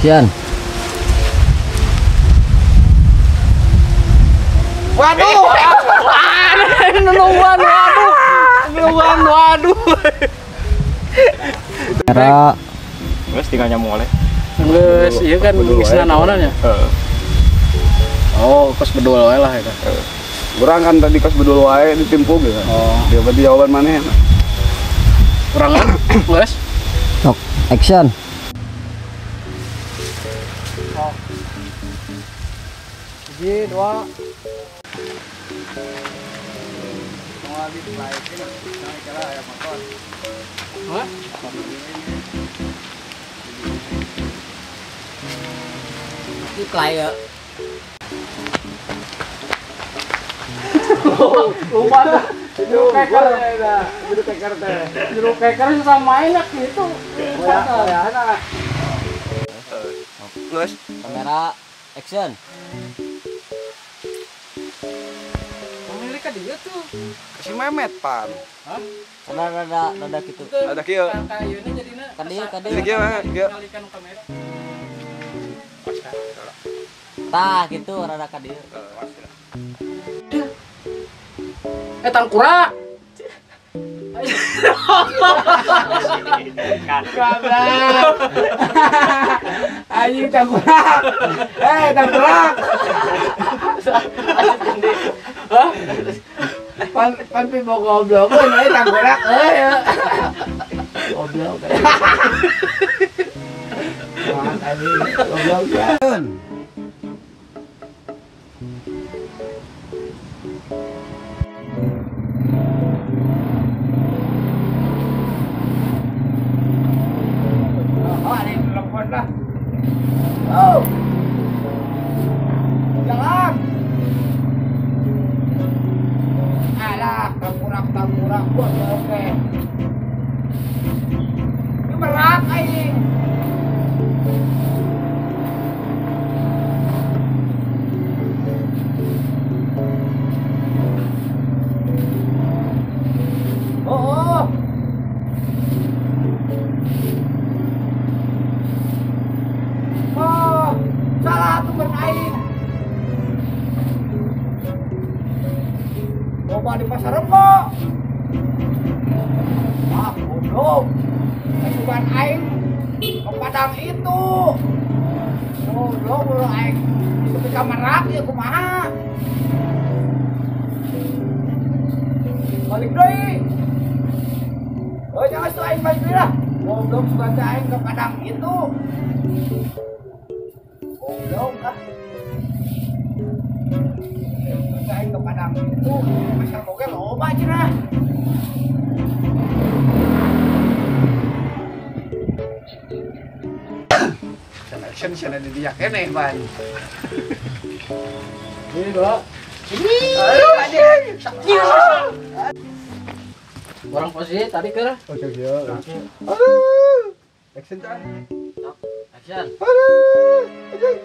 Action. Waduh. Nungguan, waduh. Nungguan, waduh. Era. Wes tinggal nyambung oleh. Geus, ieu kan geus naonan ya? Heeh. Oh, kos bedul wae lah eta. Urang kan tadi kos bedul wae ditimpuk gitu. Oh. Dia berarti jawaban maneh. Urang kan? Geus. Sok, action. Oh. 1, 2. Hah? Play ya. Lupa tuh. Juru keker juru keker teh. Juru keker susah main gitu. Ya, ya. Terus kamera action. Pemilik kan dia tuh. Si Memet pan. Hah? Rada rada gitu. Rada kieu. Kayuna jadina. Kadieu kadieu. Kieu kieu. Kamera. Tah gitu rada kadieu. Tangkura. Goblok. Anjing tangkura. Tangkura. Hah? Pan pan pi goblok euy tangkura euy. Goblok. Wah, anjing goblok ya. Oh. Jalan. Alah, tangkurak-tangkurak gua oke. Ini merak aing. Oh. Oh. Salah tuh aing. Loba di pasar Rebo. Ah, goblok. Kasuban aing ke Padang itu. Goblok goblok aing. Tepi ka Merak ya kumaha. Balik deui. Oh, jangan tuh aing balik deui lah. Goblok sugan teh aing ke Padang itu. Goblok ah. Aing ke Padang itu, pasar oge loba cenah. Action cenah di dia keneh ban. Ini dua. Ini. Aduh anjing. Orang posisi tadi ke. Oke, oke. Aduh. Action can. Action. Aduh. Anjing.